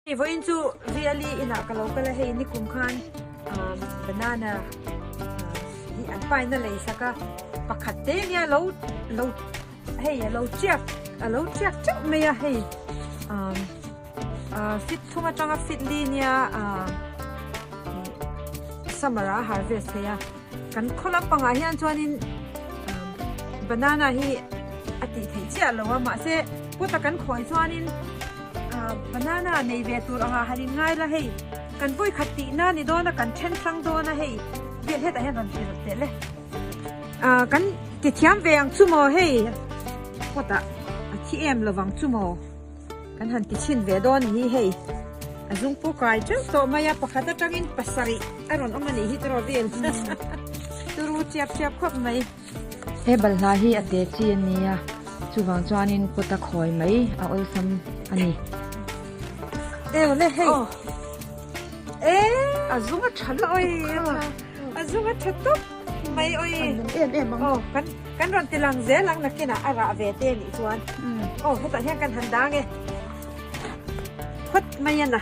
Vawiin chu Riali inah ka lo kal a, hei nikum khan banana hi an paina lei sak a, pakhat te nia lo lo hei a lo chiak a lo chiak teuh mai a hei fit thum atanga fit li nia summer ah a harvest thei a, kan khaw lampangah hian chuanin banana hi a tih theih chiah lo a mahse kut a kan khawi chuanin. Banana nei ve tur anga han in ngai la hei kan vawi khat tih na ni dawn a kan then hrang dawn a hei vel hetah hian rawn tirh teh le ah kan ti thiam ve ang chu maw hei pot ah a thi em lovang chu maw kan han ti chhin ve dawn ni hi hei a zung pawh kai teuh tawh mai a pakhat atangin pasarih a rawn awm a nih hi tiraw vel turu chiap chiap khawp mai. He balhla hi a te chi a nia, chuvang chuanin kut a khawi mai a awlsam a ni. Ewle hei e a zung a tha lutuk kha a zung a tha tawp mai oi em em ang aw kan kan rawn ti lang zel ang nakinah a rah ve te nih chuan aw hetah hian kan han dang e phawt mai a na.